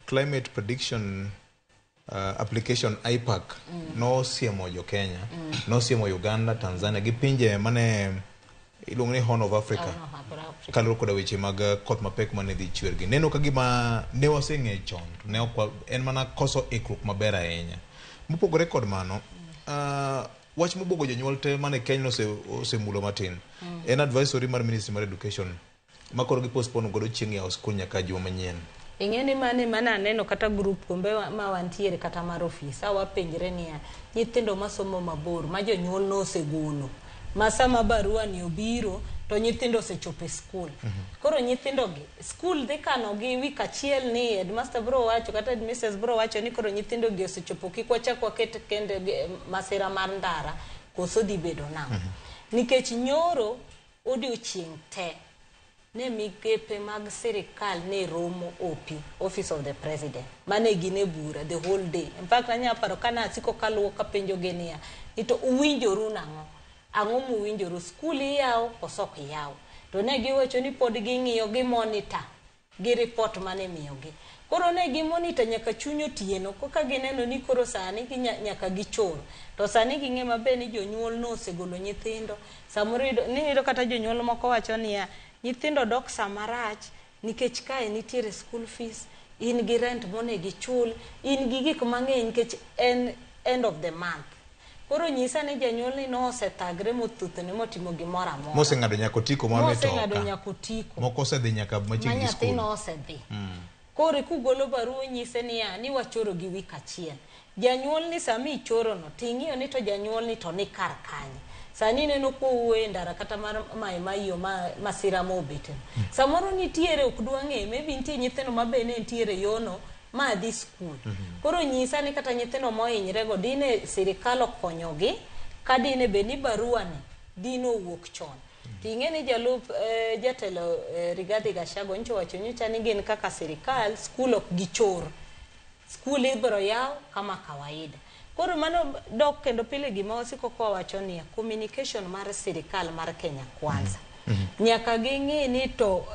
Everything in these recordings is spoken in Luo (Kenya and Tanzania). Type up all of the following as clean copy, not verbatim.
Climate Prediction Application IPAC nosiemo jo Kenya, nosiemo Uganda, Tanzania gi pinje mane iluongo ni Horn of Africa Horn of Africa. Kaluwore koda weche mag koth mapek mane dhi chwer gi neno ka gima ne waseng'eyo chon to ne ok en mana koso ikruok maber ahinya. Mopogore kod mano, wach mobuogo jonyuol te mane Kenya osemulo matin en advisory mar Ministry mar Education ma koro gi postpone godo chieng' yawo skul nyaka juma manyien. Ing'e ni mane mane aneno kata group kombe ma wantiere kata mar ofis a wapenjre niya, nyithindo masomo mabor ma jonyuol nosegolo ma sama barua ni obiro to nyithindo osechopo e skul. Koro nyithindo gi skul dhi kano gi wik achiel ni headmaster bro wacho kata headmistress bro wacho ni koro nyithindo gi osechopo, kik wachak waket kende masira mar ndara, koso dhi bedo nang'o? Nikech nyoro odiochieng' te ne migepe mag sirikal ne romo OP, Office of the President, mane gin e bura the whole day. In fact, anya paro ka nasiko kaluwo kapenjo gi niya ni to uwinjoru nang'o, ang'o muwinjoru, skul iyawo koso ok iyaw? To ne giwacho ni pod ging'iyo, gi monitor gi report mane imiyogi. Koro ne gi monitor nyaka chuny otieno koka gineno ni koro sani nyaka gichor. To sani ging'e maber ni jonyuol nosegolo nyithindo. Samoro iyudo kata jonyuol moko wacho niya, nyithindo dok sama rach nikech kae nitiere school fees, in gi rent monego ichul, in gi gik mang'eny nikech en end of the month. Koro nyisa ni janyuol ni nosethagre mothuthne motimo gimoro amora. Moseng'ado nyaka otiko mar Moseng'ado mitoka. nyaka otiko. Moko osedhi nyaka machiegni Ma gi skul. nyathino osedhi. Koro kugolo barua nyise niya ni wachoro gi wik achiel. Janyuol ni sama ichoro no ting'iyo ni to janyuol ni to ni kar kanye. Sani ineno kowuoyo e ndara kata mar Mai Mahiu ma masira mobete no. Samoro nitiere ok dwa ng'eyo, maybe nitie nyithindo ma be ne nitiere yono ma dhi skul. Koro nyisa ni kata nyithindo mohinyre go dine sirikal okonyogi ka dine bed ni barua ni dine owuok chon. Ting'e ni jalup jatelo Rigathi Gachagua nyocha owacho nyocha ni gin kaka sirikal skul ok gichor. Skul ibiro yaw kama kawaida. Koro mano dok kendo pile gima wasiko kwa wacho niya, communication mar sirikal mar Kenya Kwanza. Nyaka ging'i ni to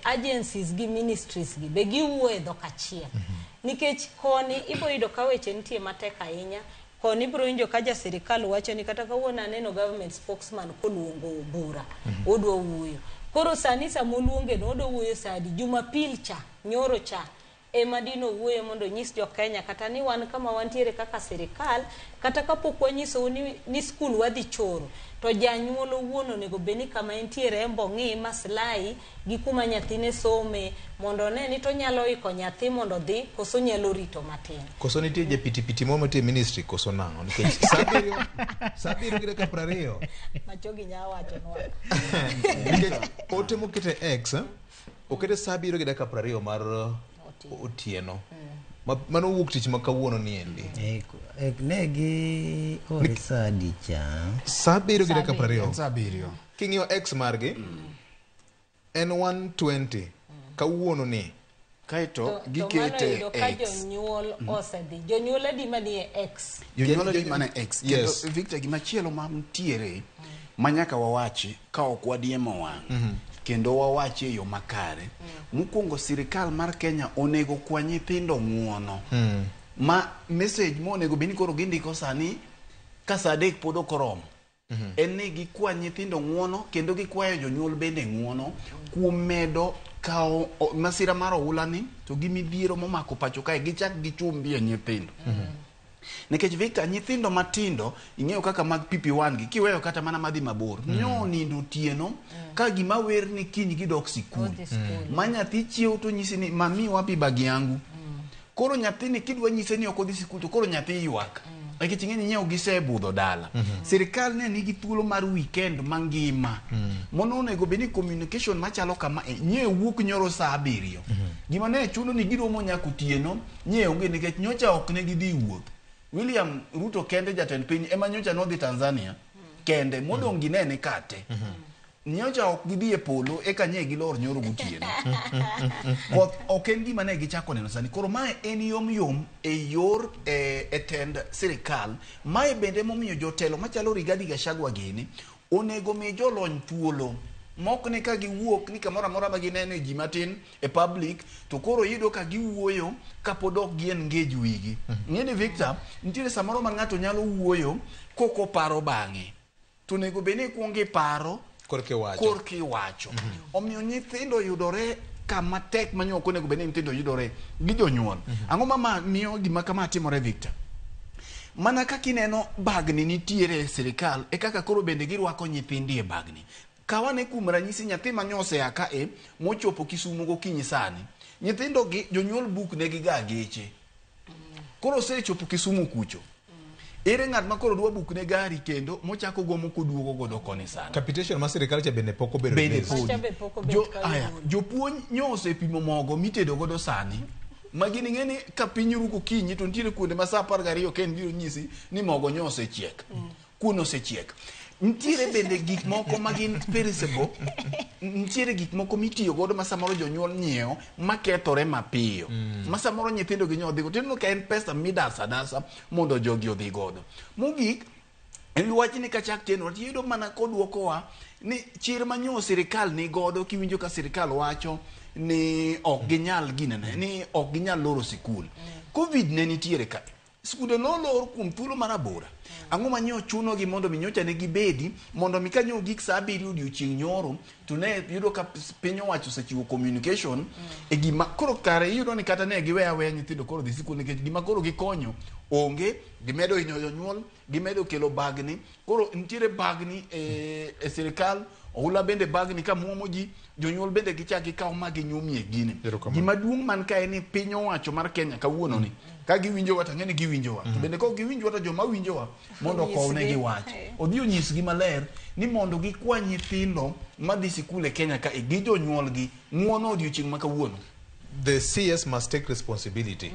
agencies gi ministries gi be giwuoyo e dhok achiel. Nikech koni ibo yudo ka weche nitie matek ahinya, koni ibiro winjo ka ja sirikal wacho ni kata kawuono aneno government spokesman koluongo bura, odwa wuoyo. Koro sani sama oluonge no odwa wuoyo sa adi? Jumapil cha, nyoro cha, ema dino wuoyo mondo onyis jo Kenya kata ni wan kama wantiere kaka sirikal, kata kapok wanyisou ni skul wadhi choro, to janyuol owuon onego bed ni kama entiere en bo ng'i maslahi gi kuma nyathine some mondo one ni to onyalo iko nyathi mondo odhi koso onyalo rito matin. Koso nitie japitipiti moro mantie ministry koso nang'o? Nikech sa 7 gi dakika 20. Machogi nya wachonwa. Nikech ote mokete X, okete sa 7 gi dakika 20 mar otieno. Mano wuok tich ma kawuono ni endi. Ne gi ore sa adi cha? Sa 7 gi dakika 20. Sa 7. King'iyo X margi, en 1:20 kawuono ni. Kaeto To mano gikete yudo ka X. jonyuol osedhi. Jonyuol adi manie X? Jonyuol adi mane X? Kendo Yes. Victor, gimachielo mantiere ma nyaka wawachi ka ok wadiemo wang' kendo wawachi e yo makare. Mokwongo, sirikal mar Kenya onego kwa nyithindo ng'uono. Ma message monego bed ni koro gindiko sani ka sa 3 pod ok oromo. En ni gikwa nyithindo ng'uono kendo gikwayo jonyuol bende ng'uono kuom medo kawo masira mar oula ni to gi midhiero momako pacho kae gichak gichumbie nyithindo. Nikech Victor, nyithindo matindo ing'eyo kaka mag PP1 gi kiweyo kata mana madhi mabor nyo nindo otieno ka gima wer ni kiny gidok sikul. Odhi sikul. Ma nyathi chiew to nyisi ni mami wapi bag yangu. Koro nyathini kidwa nyise ni ok odhi sikul to koro nyathi ywak. Nikech ing'e ni nyiewo gisebudho dala. Sirikal ne nigi thuolo mar weekend mangima. Mono onego bed ni communication machalo kama nye wuok nyoro sa 7. Gima ne chuno ni giromo nyaka otieno nye onge nikech nyocha ok ne gidhi wuoth. William Ruto kende jatend piny ema nyocha nodhi Tanzania kende modong' ginene kate. Nyocha ok gidhi e polo eka nye gilor nyoro gotieno. Koth ok en gima ne gichako neno sani. Koro mae en yom yom e yor e tend sirikal. Mae bende momiyo jotelo machalo Rigathi Gachagua gini onego mi jolony thuolo. Mok ni ka giwuok ni kamoro amora ma gineno ji matin e public to koro iyudo ka giwuoyo kapod ok gi engage wigi. Ng'e ni Victor, nitiere samoro ma ng'ato nyalo wuoyo kokoparo bang'e. To onego bed ni ikuongo iparo Korka iwacho. korka iwacho. Omiyo nyithindo yudore kama tek ma ok onego bed ni nyithindo yudore gi jonyuol. Ang'o ma miyo gima kama timore Victor? Mana kaka ineno bagni nitiere e sirikal e kaka koro bende girwako nyithindi e bagni. Kawane kuom ranyisi nyathi ma nyosea ka e mochopo Kisumu gokinyi sani. Nyithindo gi jonyuol buk negi ga geche. Koro osechopo Kisumu kucho. Ere ng'at ma koro dwa buk ne gari kendo mochako gomo koduogo godo koni sani. Capitation mar sirikal cha bende pok obedo Bende released. podi. Macha be pok obet Jo, ka aya, igolo. jopuonj nyo osepimo mogo mitedo godo sani. Ma gini ng'e ni ka piny ru gokinyi to nitiere kuonde ma saa 12 ken biro nyisi ni mogo nyo osechiek. Kuon osechiek. Nitiere bende gik moko ma gin perishable. Nitiere gik moko mitiyo godo ma samoro jonyuol nyiewo makethore mapiyo. Ma samoro nyithindo gi nyo odhi go. Tineno ka en pesa midasa adasa mondo jogi odhi godo. Mogik, en wach ni kachak tenore tiyudo mana koduokowa ni chir manyo sirikal ni godo kiwinjo ka sirikal wacho ni ok ginyal ginene ni ok ginyal loro sikul. Covid ne nitiere ka skunde nolor kuom thuolo mar abora. Ang'o ma nyo chunogi mondo mi nyocha ne gibedi mondo mi kanyo gik saa 7 odiochieng' nyoro to ne yudo ka piny owacho osechiwo communication e gima koro kare iyudo ni kata ne giweya aweya nyithindo koro dhi sikul nikech gima koro gikonyo onge gimedo hinyo jonyuol gimedo kelo bagni koro nitiere bagni e sirikal oula bende bagni ka muomo ji jonyuol bende gichak gikaw ma ginyumie gini. Erokamano. Gima duong' man kae ni piny owacho mar Kenya kawuono ni ka giwinjowa to ang'e ni giwinjowa to bende kok giwinjowa to joma winjowa mondo okownegi wach odhi onyisgi maler ni mondo gikwa nyithindo madhi sikul e Kenya ka gi jonyuolgi ng'uono odiochieng' ma kawuono. The CS must take responsibility.